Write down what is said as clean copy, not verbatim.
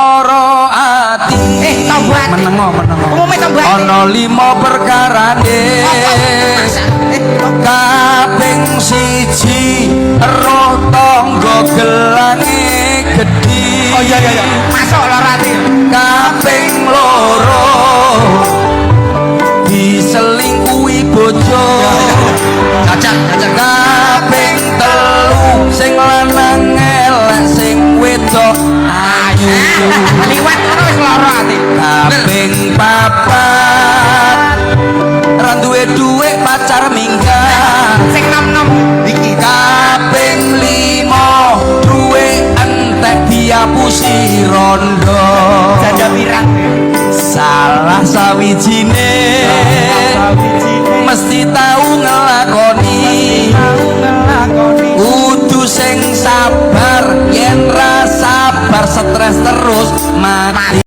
Loro ati. Eh, tombo ati. Menengo, menengo. Umume tombo ati. Ana lima perkarane. Masa? Eh, Kaping siji, roh tangga gelange gedhi. Oh iya. Masuk loro ati. Kaping loro, diselingkuhi bojo. Cocok, cocok. Kaping telu, sing lanang elek, sing wedok ayu. Liwat ngono wis loro ati. Kaping papat, ra duwe dhuwit, pacar minggat. Sing nom-nom iki. Kaping lima, duwe entek diapusi rondo. Janda pirang? Salah sawijine mesti tau ngelakoni. Kudu sing sabar, yen ra sabar stres terus mati.